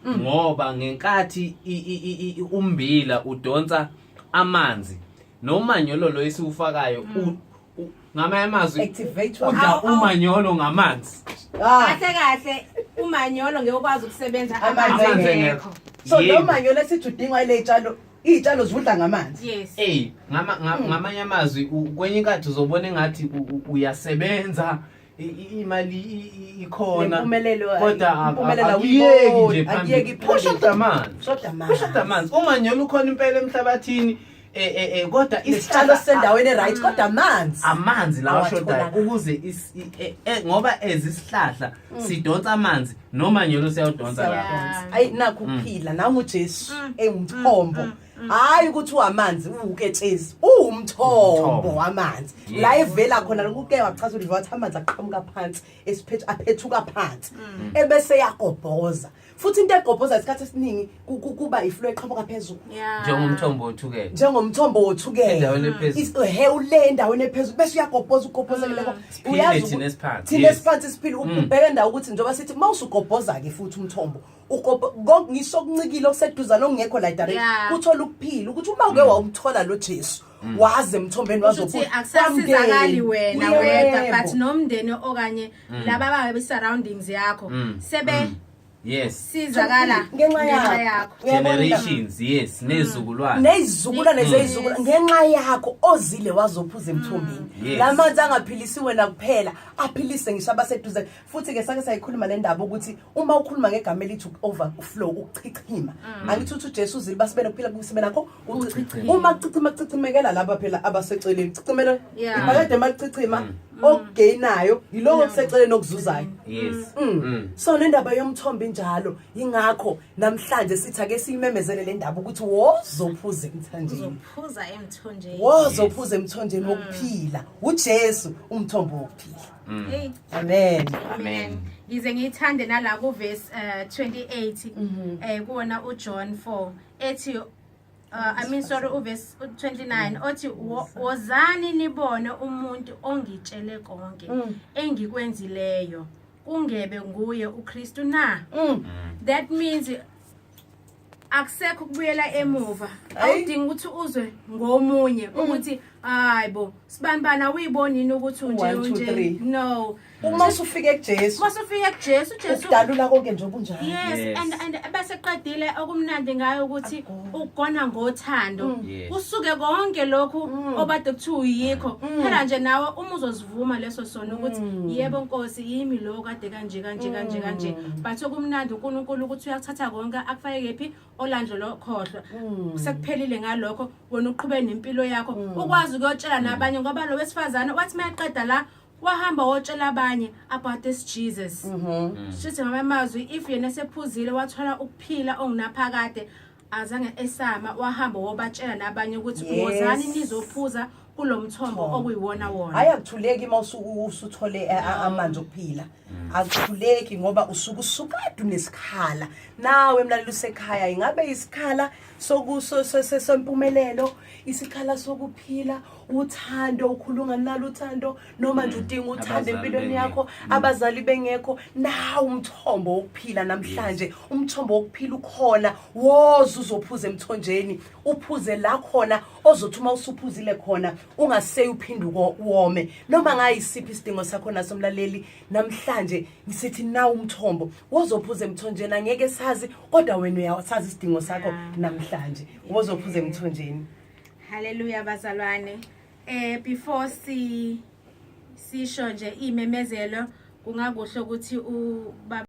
Ngoba ngenkathi umbila udonsa amanzi nomanyolo lo esiwufakayo, ngamanye amazwi Activate. Udla umanyolo ngamanzi. Ah. Kahle kahle, umanyolo ngeke ukwazi ukusebenza amanzi amanzi engekho. engekho. So lo Yebo. manyolo esithi udingwa ile tshalo, iy'tshalo zidla ngamanzi. Yes. Ey, ngamanye amazwi, kwenye inkathi uzobona engathi uyasebenza, imali ikhona, Nempumelelo, kodwa impumelelo akuyeki awuyiboni, nje akuyeki phambili. phambili. Kushoda amanzi. Kushoda amanzi. Kushoda amanzi. Umanyolo ukhona impela emhlabathini, kodwa isitshalo sisendaweni e-right, kodwa amanzi amanzi lawa ashodayo awatholakali. ukuze ngoba ezisihlahla sidonsa amanzi, nomanyolo siyawudonsa lapho. Siyawudonsa. Ayi, nakho ukuphila nangu uJesu engumthombo. Hayi ukuthi uwamanzi, uwuketshezi, uwumthombo Umthombo. wamanzi. La evela khona kuke wachaza uliva, wathi amanzi aqhamuka phansi, esiphethu aphethuka phansi, ebese yagobhoza. Futhi into egobhoza isikhathi esiningi kuba iflow eqhamuka phezulu. Njengomthombo wothukela. Njengomthombo wothukela. Endaweni ephezulu. He, ule endaweni ephezulu, bese uyagobhoza, ugobhozekele ko. Siphile Uyazi thina esiphansi, thina esiphansi siphile. Ubheke endawo ukuthi njengoba sithi mawusugobhoza ke futhi umthombo, ngisho okuncikile okuseduzane okungekho la direct, uthola ukuphila, ukuthi uma uke wawuthola lo Jesu, waze emthombeni, Kusho ukuthi wazophuza, akusasizakali wena Yebo. wedwa, but nomndeni okanye laba ababe surroundings yakho sebe sizakala ngenxa yakho. yakho. Uyabona? Generations, yes, nezizukulwane. Nezizukulwane zezizukulwane, ngenxa yakho ozile wazophuza emthombeni. La manzi angaphilisi wena kuphela, aphilise ngisho abaseduze. Futhi ke sake sayikhuluma le ndaba ukuthi uma ukhuluma ngegama elithi overflow, ukuchichima, angithi uthi uJesu uzile basibe nokuphila, kusibe nakho Ukuchichima. Uma kuchichima, kuchichimekela laba phela abaseceleni, chichimela ibhakede. Malichichima, okugainayo yiloko okuseceleni, okuzuzayo. So nendaba yomthombo injalo. Ingakho namhlanje sithi ake siyimemezele le ndaba ukuthi wozophuza emthonjeni. Uzophuza emthonjeni. Wozophuza emthonjeni wokuphila. UJesu umthombo wokuphila. Hey. Amen. Amen. Ngize ngiyithande nala ku verse 28 kuwona uJohn 4 ethi, I mean, sorry, uverse 29 othi, "Wozani nibone umuntu ongitshele konke engikwenzileyo. Kungebe nguye uKristu na?" That means akusekho ukubuyela emuva. Ayi. Awudingi ukuthi uzwe ngomunye ukuthi, "Hayi bo, sibanibani, awuyiboni yini ukuthi unje One, two, unje?" three. No. Uma usufike kuJesu, Masufika kuJesu, uJesu ukudalula konke nje obunjalo. Yes, and bese qedile, okumnandi ngayo ukuthi ugona ngothando. Kusuke konke lokhu obade kuthiwa uyikho. Phela nje nawe uma uzosivuma leso sona ukuthi, "Yebo Nkosi, yimi lo kade kanje kanje kanje kanje." But okumnandi uNkulunkulu ukuthi uyakuthatha konke akufake kephi olandlo lokhohlwa. Sekuphelile ngalokho, wena uqhube nempilo yakho. Ukwazi ukuyotshela nabanye, ngoba lo wesifazane wathi mayaqeda la wahamba wotshela abanye about this Jesus. Shithi ngamanye amazwi, if yena esephuzile wathola ukuphila ongunaphakade, azange esama, wahamba wobatshela nabanye ukuthi, "Wozani nizophuza kulo mthombo okuyiwona wona." Hayi, akuthuleki uma usuke usuthole amanzi okuphila. Akuthuleki ngoba usuke usukade unesikhala. Nawe mlaleli usekhaya, ingabe isikhala sempumelelo, isikhala sokuphila, uthando, ukhulunga nalo uthando, noma nje udinga uthando Abazali empilweni bengekho. yakho, abazali bengekho, nawu umthombo wokuphila namhlanje. Umthombo wokuphila ukhona. Woza uzophuza emthonjeni, uphuze la khona ozothi uma usuphuzile khona ungaseyi uphinde wome. Noma ngayisiphi isidingo sakho naso, mlaleli, namhlanje ngisithi nawu umthombo, wozophuza emthonjeni. Angeke sazi, kodwa wena uyasazi isidingo sakho. Namhlanje wozophuza emthonjeni. Haleluya bazalwane. Before si sisho nje imemezelo, kungakuhle ukuthi ubaba